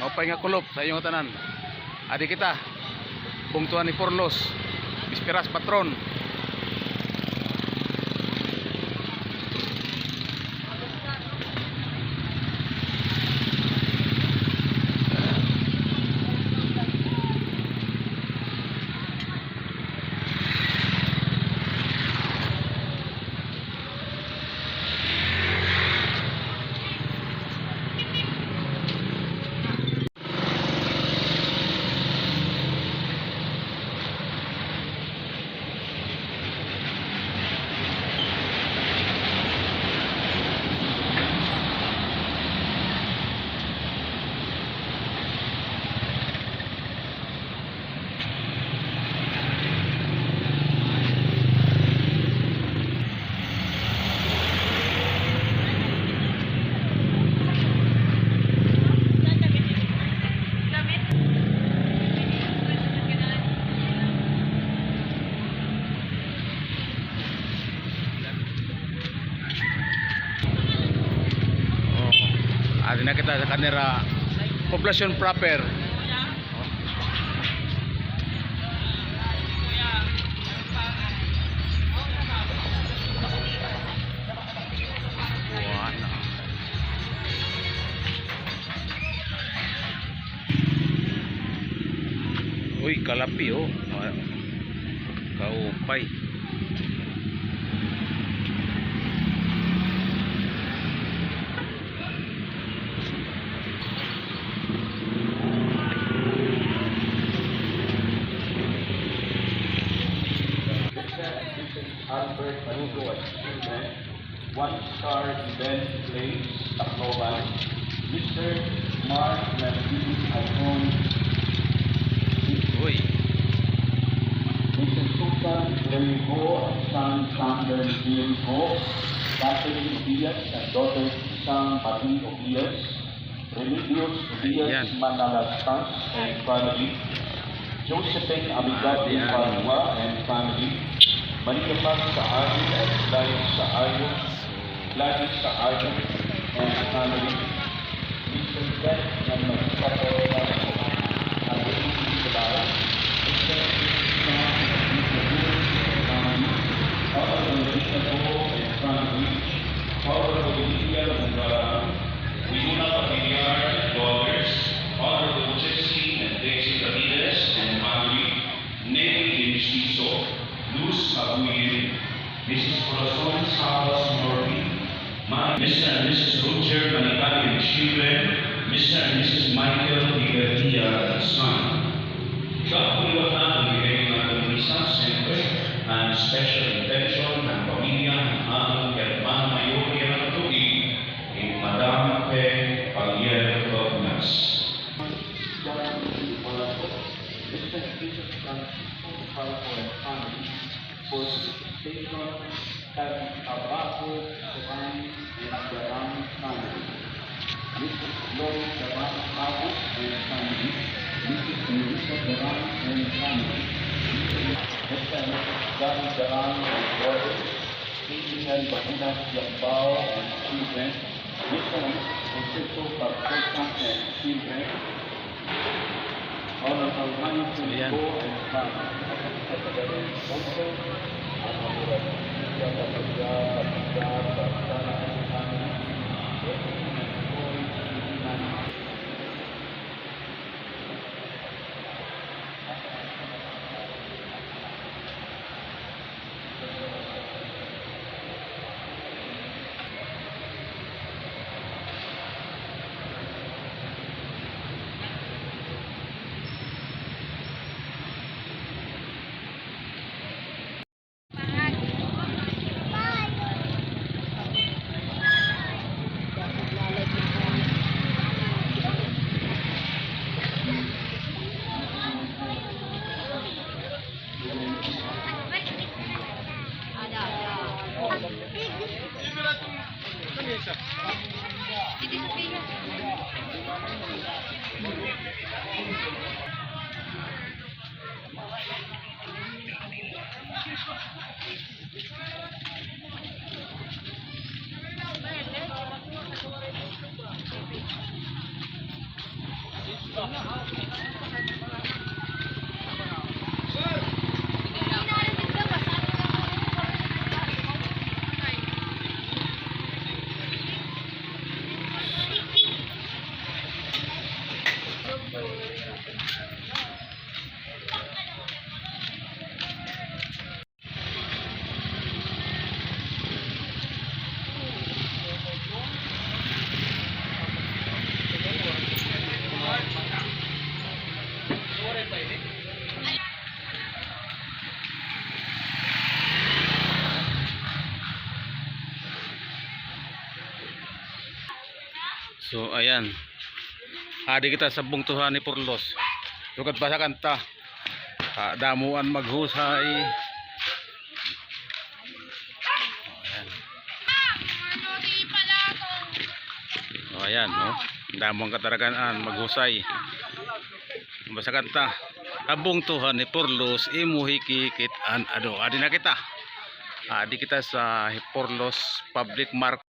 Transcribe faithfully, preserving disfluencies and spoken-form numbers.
Maupay nga kulop sa inyo tanan. Adi kita, bungtuan ni Porlos, bisperas patron. Oh, adi na kita sa kanira poblasyon proper. Uy, kalapi, oh. Ah, kaupay. Albert Manigo and children, One Star Event Place, Tacloban, Mister Mark Nandini Alphonse, Uy. Missus Susan Reygo and son Sander Reygo, Catherine Diaz and daughter Isang Marie Obias, Remedios Diaz Manalastas and family, Josephine Amigable Padua and family, Maria Paz Saayo and Gladys Saayo, Gladys Saayo and family, Mister Ted and Maria Paola, Irene Nicolao, Mister Sam and Mister Bruce and family, Papa Rodrigo and family, Papa Rodrigo and Winona Familiar and daughters, Honorable Gypsy and Daisy Ramirez and family, Nelly Enciso, Luz Abuyin, Missus Corazon Sabas Murphy, Ma-, Mister and Missus Roger Manicani and children, Mister and Missus Michael Divertia and son. Siya po liwat naton, ibigay naton misa, siyempre, an special intention han pamilya han aton hermano mayor nga natutubig, Madam Pe Palier Tornas. Mister David Abajo Serrano and Darang family. Missus Glory Darang Abu and family. Missus Melissa Darang and family. Mister and Missus Gary Darang and brothers. Citizen Bahinas Yambao and children. Mister and Missus Joseph Barbosa and children. Ayan. So, ayan. Adi kita sa bungtohan ni Purlos. Sugad pa sa kanta. Ah, damo an maghusay. Ayan. O, ayan, no? Damo an kataragan-an maghusay. Basta kanta, ha bungtohan ni Purlos, imo hikikit-an ado. Adi na kita. Adi kita sa Purlos Public Market.